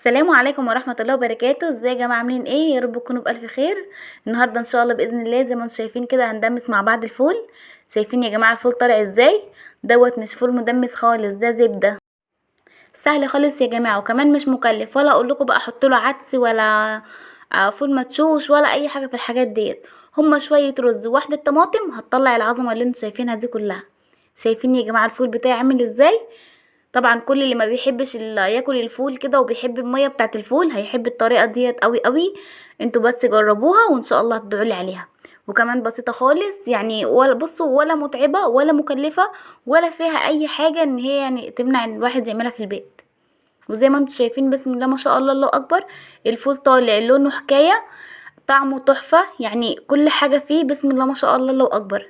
السلام عليكم ورحمة الله وبركاته. ازاي يا جماعة، عاملين ايه؟ يا رب تكونوا بألف خير. النهاردة ان شاء الله بإذن الله زي ما انتم شايفين كده هندمس مع بعض الفول. شايفين يا جماعة الفول طالع ازاي؟ دوت مش فول مدمس خالص، ده زبدة سهل خالص يا جماعة، وكمان مش مكلف. ولا اقول لكم بقى احط له عدس ولا فول مدشوش ولا اي حاجة في الحاجات ديت. هما شوية رز وواحدة طماطم هتطلع العظمة اللي انتم شايفينها دي كلها. شايفين يا جماعة الفول بتاعي عامل ازاي؟ طبعا كل اللي ما بيحبش ياكل الفول كده وبيحب المية بتاعه الفول هيحب الطريقة ديت قوي قوي. انتوا بس جربوها وان شاء الله هتدعوا لي عليها. وكمان بسيطة خالص يعني، ولا بصوا ولا متعبة ولا مكلفة ولا فيها اي حاجة ان هي تمنع ان الواحد يعملها في البيت. وزي ما انتوا شايفين بسم الله ما شاء الله الله اكبر، الفول طالع لونه حكاية، طعمه تحفة، كل حاجة فيه بسم الله ما شاء الله الله اكبر.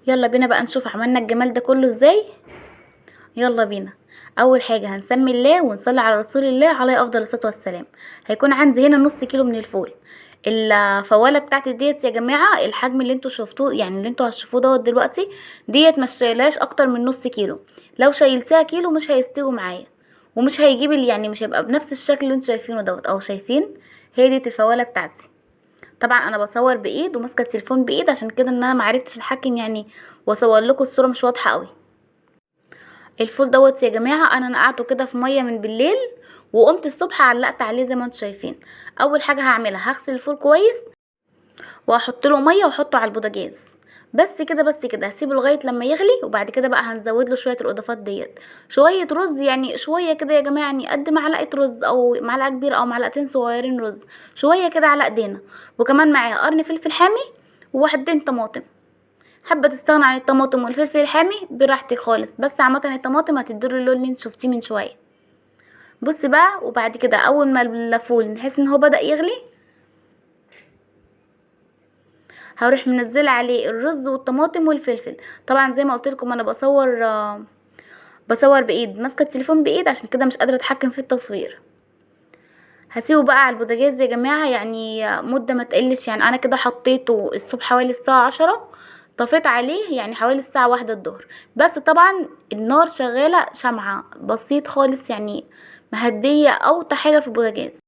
يلا بينا بقى نشوف عملنا الجمال ده كله ازاي. يلا بينا. اول حاجة هنسمي الله ونصلي على رسول الله عليه افضل الصلاة والسلام. هيكون عندي هنا نص كيلو من الفول. الفواله بتاعتي ديت يا جماعة الحجم اللي انتوا شفتوه، يعني اللي انتوا هتشوفوه دوت دلوقتي، ديت ما شايلهاش اكتر من نص كيلو. لو شايلتها كيلو مش هيستوي معايا ومش هيجيب يعني مش هيبقى بنفس الشكل اللي انتوا شايفينه دوت. او شايفين هي ديت الفواله بتاعتي. طبعا انا بصور بايد وماسكه التليفون بايد، عشان كده ان انا معرفتش اتحكم واصور لكم الصورة مش واضحة قوي. الفول دوت يا جماعة انا نقعته كده في مية من بالليل، وقمت الصبح علقت عليه زي ما انتم شايفين. اول حاجة هعملها هغسل الفول كويس واحط له مية واحطه على البوتاجاز، بس كده. بس كده هسيبه لغاية لما يغلي، وبعد كده بقى هنزود له شوية الاضافات ديت، شوية رز، شوية كده يا جماعة، قد معلقه رز او معلقه كبيرة او معلقتين صغيرين رز، شوية كده على ايدينا. وكمان معايا قرن فلفل حامي وواحدتين طماطم. حابة تستغنى عن الطماطم والفلفل الحامي براحتك خالص، بس عامة الطماطم هتديله اللون اللي انت شفتيه من شوية. بصي بقى، وبعد كده اول ما الفول نحس ان هو بدا يغلي هروح منزله عليه الرز والطماطم والفلفل. طبعا زي ما قلت لكم انا بصور بايد، ماسكه التليفون بايد، عشان كده مش قادرة اتحكم في التصوير. هسيبه بقى على البوتاجاز يا جماعة مده ما تقلش، انا كده حطيته الصبح حوالي الساعة 10، طفيت عليه حوالي الساعة 1 الظهر، بس طبعا النار شغالة شمعة بسيط خالص، مهديه اوطى حاجة في البوتاجاز،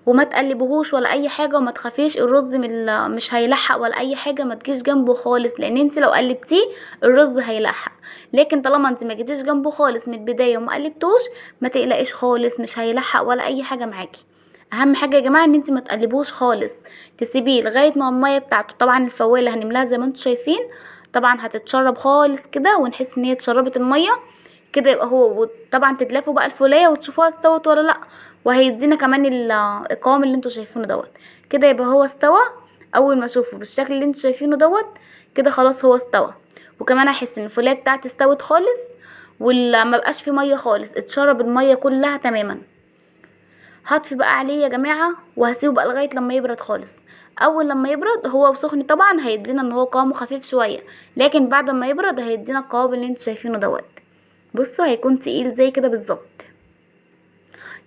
وما تقلبهوش ولا اي حاجة، وما تخافيش الرز مش هيلحق ولا اي حاجة، ما تجيش جنبه خالص، لان انت لو قلبتيه الرز هيلحق، لكن طالما انت ما جيتيش جنبه خالص من البداية وما قلبتوش ما تقلقيش خالص، مش هيلحق ولا اي حاجة معاكي. اهم حاجة يا جماعة ان انت ما تقلبوش خالص، تسيبيه لغاية ما المية بتاعته، طبعا الفواله هنملاها زي ما انتم شايفين، طبعا هتتشرب خالص كده، ونحس ان هي اتشربت المية كده، يبقى هو طبعا تتلفوا بقى الفولايه وتشوفوها استوت ولا لا، وهيدينا كمان القوام اللي انتوا شايفينه دوت كده، يبقى هو استوى. اول ما اشوفه بالشكل اللي انتوا شايفينه دوت كده خلاص هو استوى. وكمان احس ان الفولايه بتاعتي استوت خالص، وما بقاش فيه مية خالص، اتشرب المية كلها تماما. هطفي بقى عليه يا جماعة وهسيبه بقى لغاية لما يبرد خالص. اول لما يبرد هو وسخن طبعا هيدينا ان هو قوامه خفيف شوية، لكن بعد ما يبرد هيدينا القوام اللي انتوا شايفينه دوت. بصوا هيكون تقيل زي كده بالظبط.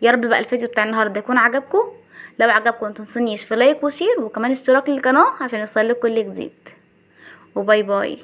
يا رب بقى الفيديو بتاع النهارده يكون عجبكم، لو عجبكم متنسونيش في like و share وكمان اشتراك للقناة عشان يوصلكوا كل جديد. و bye bye.